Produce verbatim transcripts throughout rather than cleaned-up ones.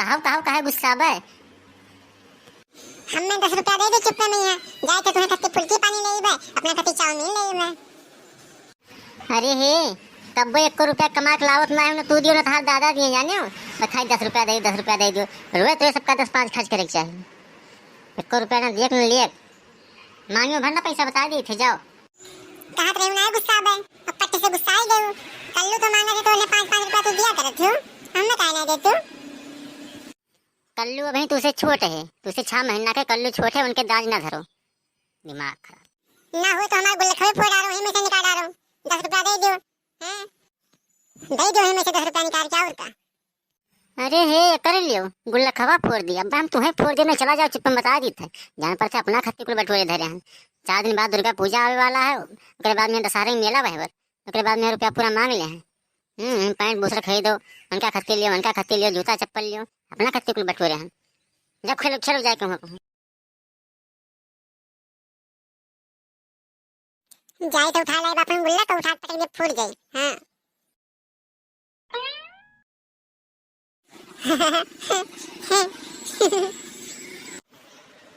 हाउ, काहे, काहे गुस्साबे? हम्मे दस रुपया दे दे चुप्पे में यहाँ। जाए तो तुहें खातिर फुल्की पानी ले अइबे, अपना खातिर चाउमीन ले अइबे। अरे हे, तब्बो एको रुपया कमा के लावत ना हो, ना तू दियो, ना तोहार दादा दिए, जाने हो? बस खाली दस रुपया दे, दस रुपया दे दियो। रोए तो ये सबका दस पाँच खर्च करे के चाहिए। एको रुपया ना दिए, ना लिए। मांगियो भर ना पैसा बता दी थे, जाओ। कहत रही ना गुस्साबे, अब पट्टी से गुस्सा ही गयो। कल्लू तो मांगा थे तो उन्हें पाँच पाँच रुपया तू दिया करत हो, हमें काहे ना दे तू? कल्लू अभी तुझसे छोट है, तुझसे छह महीना के कल्लू छोट है, उनके दाज ना धरो, दिमाग खराब। ना हो तो हमारे गुल्लक में फोड़ डालो, वहीं में से निकाल डालो, दस रुपया दे दो। हैं? दे दो वहीं में से दस रुपया निकाल के, और का? अरे हे, कर लियो, गुल्लकवा फोड़ दिया, अब हम तुम्हें फोड़ देने चला जाओ, चुप्पे में बता दी थे, जान पर थे अपना खत्ती कुल बटोरे धरे हैं। चार दिन बाद दुर्गा पूजा आवे वाला है, ओकरे बाद में दशहरे में मेला बहेबर, ओकरे बाद में रुपया पूरा मांग ले हैं। हम्म, पैंट बुसर खरीदो, उनका खत्ती लियो, उनका खत्ती लियो, जूता चप्पल लियो, अपना खत्ती कुल बटोरे हैं। जब खेलो, खेलो जाए कहूँ, कहूँ। जाए तो उठा लाए बापन गुल्ला, तो उठा के पटक दे, फूट जाई। हाँ।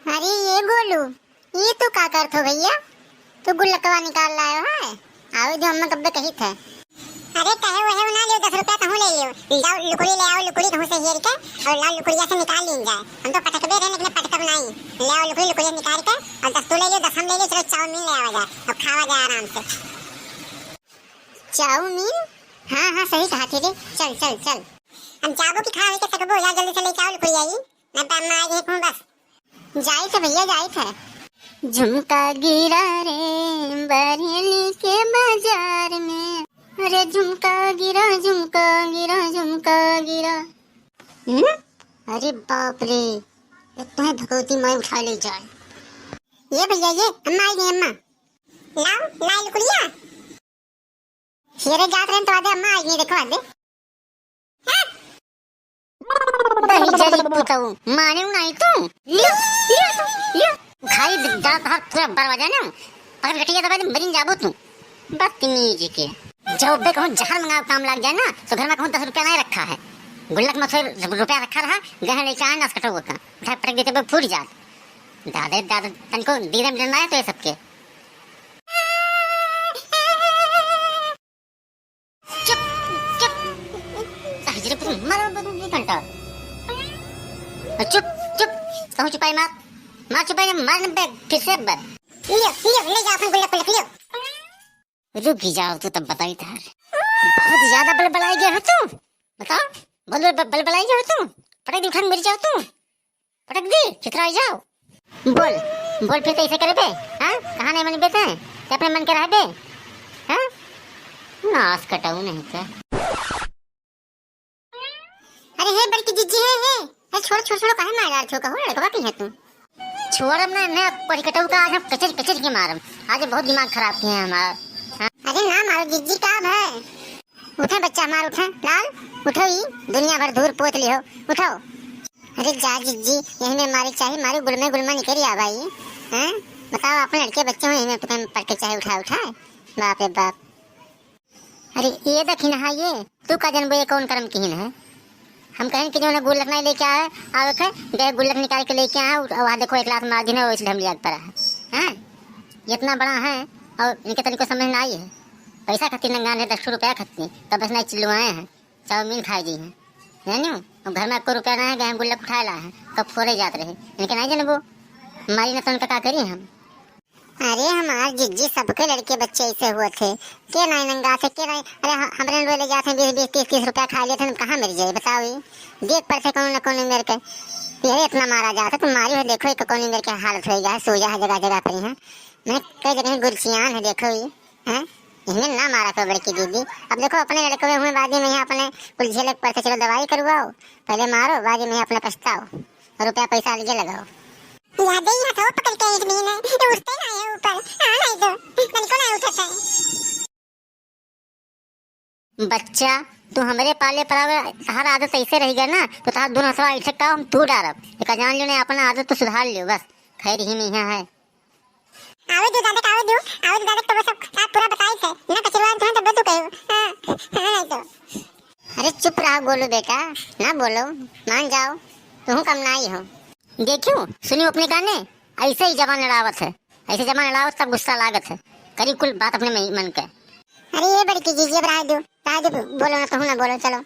अरे ये गोलू, ये तू का करत हो भैया? तू गुल्लकवा निकाल लायो है? आवे दो, अम्मा कब्बे कही थे। अरे कहे वहे ना लियो, दस रुपया कहूँ ले लियो। लाओ लुकड़ी ले आओ, लुकड़ी कहूँ से हेर के, और लाओ लुकड़िया से निकाल लीन जाए। हम तो पटकबे रहे, लेकिन पटकब नहीं। ले आओ लुकड़ी, लुकड़िया निकाल के, और दस तू ले लियो, दस हम ले लियो, चलो चाउमीन ले आवा जाए, अब खावा जाए आराम से। चाउमीन? हाँ, हाँ, सही कहा थे रे। चल, चल, चल। अब जाबो कि खड़ा होके सकबो, या जल्दी से लेके आओ लुकड़िया ई। ना तो अम्मा आ गई हूँ बस। जाई थे भैया, जाई थे। झुमका गिरा रे बरेली के बाजार में, अरे झुमका गिरा, झुमका गिरा, झुमका गिरा। हम्म? अरे बाप रे, ये तुम्हें भगवती माई उठा ले जाए। ये भैया, ये अम्मा आई गई, अम्मा। लाओ, लाई लुकड़िया। हेरे जात रहन तो आदे अम्मा आई गई, देखो आदे। दही जरी पुतऊ, माने नहीं तू। लियो, लियो तू, लियो। खाई द-, दांत हाथ पूरा बरवा जाने। पकड़ गटिया दबा दे, मरिन जाबो तू। बदतमीज के। जब बे कहूँ जहर मंगाओ काम लाग जाए ना, तो घर में कहूँ दस रुपया नहीं रखा है। गुल्लक में थोड़ा रुपया रखा रहा, गहन लेके आए ना, असकटो का। उठा पटक देते बे फूट जात। दादा, दादा, तनको दीदम डंडा है तो ये सबके। चुप, चुप। साहिजरे कुछ मारो बदन नहीं घंटा। चुप, चुप। कहूँ चुपाई मार। मार चुपाई, मार न बे, फिर से बे। लियो, लियो, ले जाओ अपन गुल्लक, गुल्लक लियो। रुक ही जाओ, तू तब बताई था। बहुत ज्यादा बलबलाई गया है तू। बताओ, बोल, बोल, बलबलाई गया है तू। पटक दी उठा के मर जाओ तू। पटक दी, चितराई जाओ। बोल, बोल फिर कैसे करबे? हाँ? कहाँ नहीं मनबे ते? ते अपने मन के रहबे? हाँ? नास कटाऊ नहीं ते। अरे हे बड़की जिज्जी, हे, हे। हे छोड़, छोड़, छोड़, काहे मार डालत हो? कहो लड़कवा की है तू? छोड़ब ना, ना, पटकटऊ का आज हम कचर, कचर के मारब। आज बहुत दिमाग खराब किए हैं हमारा। हाँ? अरे ना मारो जिज्जी, का है? उठे बच्चा हमार, उठे। लाल, उठो, ई दुनिया भर धूर पोत लिहो, उठो। अरे जा जिज्जी, यही में मारे चाहे मारे, गुलमे गुलमा निकल आ भाई। हैं? बताओ, अपने लड़के बच्चे हो, यही में पकड़, पकड़ के चाहे उठा, उठा। बाप रे बाप। अरे ये दखिन, हाँ ये, तू का जनबो ये कौन करम किहिन है? हम कहेन कि जो है गुल्लक नहीं लेके आए, आवे के, गए गुल्लक निकाल के लेके आए, और वहाँ देखो एक लात मार दिन है, वैसे ढमलिया पर है। हैं? ये इतना बड़ा है और इनके तनिको समझ ना आई है। पैसा खातिर नंगान है, दस रुपया खातिर, तब बस नहीं चिल्लवाए हैं। चाउमीन खाई जी हैं, जानियो? अब घर में एको रुपया ना है, गए हम गुल्लक उठाए ला है, कब फोरे जात रहे, इनके नहीं जनबो, मारी न तो उनका का करी हम। अरे हमार जिज्जी, सबके लड़के बच्चे ऐसे हुए थे, के नहीं नंगा थे, के नहीं, अरे ह-, हमरे लोग ले जाते हैं बीस बीस तीस तीस रुपया खा लेते हैं, कहाँ मर जाए बताओ, ये देख पड़ते कौन न कौन मेरे के, ये इतना मारा जाता, तुम मारी हो, देखो एक कौन मेरे के हालत हो गया है, सूजा है जगह जगह पर यहाँ, मैं कई जगह गुरसियान है, देखो ये। हैं? इन्हें ना मारा करो बड़की दीदी। अब देखो अपने लड़कवे हुए, बाद में यहाँ अपने कुल झेलक पड़ते, चलो दवाई करवाओ, पहले मारो, बाद में यहाँ अपने पछताओ, रुपया पैसा अलगे लगाओ। यादे ही हथवा पकड़ के एक दिन है, ये उठते ना है ऊपर, हाँ नहीं तो, बिल्कुल नहीं उठता है। बच्चा, तू हमरे पाले परावे, तहार आदत ऐसे रह गया ना, तो तहार दोनों हथवा ऐसे का हम तू डारब। एका जान लियो ने, अपना आदत तो सुधार लियो बस। खैर ही में यहाँ है। आवे दो दादा, आवे दो, आवे दो दादा, तो वो सब साथ पूरा बताई थे, ना कचरवा धन तब तू कहो। हाँ, हाँ, नहीं तो। अरे चुप रहो गोलू बेटा, ना बोलो, मान जाओ, तुहूँ कम नाई हो। देखियो, सुनियो अपने काने, ऐसे ही जबान लड़ावत है, ऐसे जबान लड़ावत तब गुस्सा लागत है, करी कुल बात अपने में ही मन के। अरे ये बड़की जीजी, अब रहा दो, रहा दो, बोलो ना, तुहूँ ना बोलो, चलो।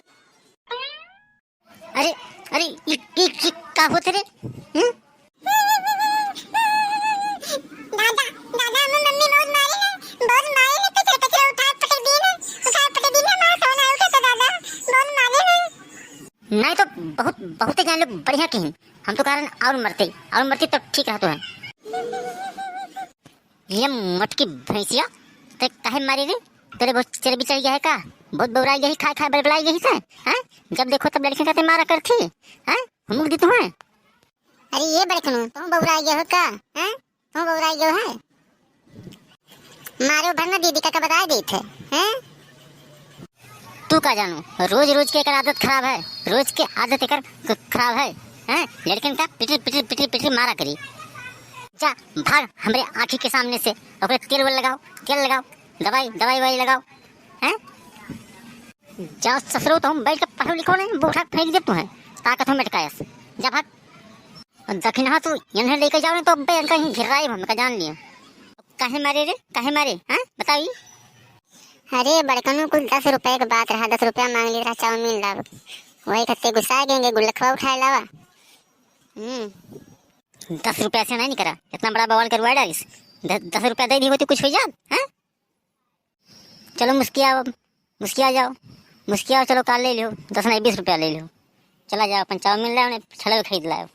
अरे, अरे, ई, ई, ई का होत रे? हम्म? दादा, दादा, हमें मम्मी बहुत मारी ना, बहुत मारी ना, पिछले, पिछले उठा पटक दी ना, उठा पटक दी ना, हमारा सोना उठा था दादा, बहुत मारी ना। नहीं तो बहुत, बहुत ही जान लो, बढ़िया कहीं। हम तो कारण और मरते, और मरते तब ठीक रहतो है। ये मोटकी भैंसिया, ते काहे मारी रे? तेरे बहुत चर्बी चढ़ गया है का? बहुत बौराई गई, खाए खाए बड़बड़ाई गई से, हैं? जब देखो तब लड़कियों का ते मारा करती, हैं? हुमुक दी तुम्हें। अरे ये बड़कनू, तुम बौराई गए हो का? हैं? तुम बौराई गए हो है? मारो भरना दीदी का, का बताए देत है, हैं? तू का जानू, रोज रोज के एकर आदत खराब है, रोज के आदत एकर ख-, खराब है, हैं? लड़कन का पिटरी पिटरी पिटरी पिटरी मारा करी। जा भाग हमरे आँखी के सामने से, ओकरे तेल वेल लगाओ, तेल लगाओ, दवाई दवाई वाई लगाओ, हैं? जा ससुरो, तो हम बैठ के पढ़ो लिखो नहीं, बूढ़ा फेंक दे तू है, ताकत हो मेटकायस। जा भाग। और दखिनहा तू इन्हें लेके जाओ ना, तो अब्बे इनका ही घिराई हम का जान लियो। काहे मारे रे, काहे मारे, हाँ, बताई। अरे बड़कनू, कुल दस रुपया के बात रहा, दस रुपया मांग लिया रहा, चाउमीन लाव, वही खत्ते गुस्सा गएंगे, गुल्लखवा उठाए लावा। हम्म। दस रुपया से नहीं निकरा, इतना बड़ा बवाल करवा डालिस। द-, दस रुपया दे दी होती, कुछ हो जात, हाँ? चलो मुस्कियाओ, मुस्किया जाओ, मुस्कियाओ, चलो काल ले लियो, दस नहीं बीस रुपया ले लियो, चला जाओ अपन चाउमीन लाओ, नहीं छड़े खरीद लाओ।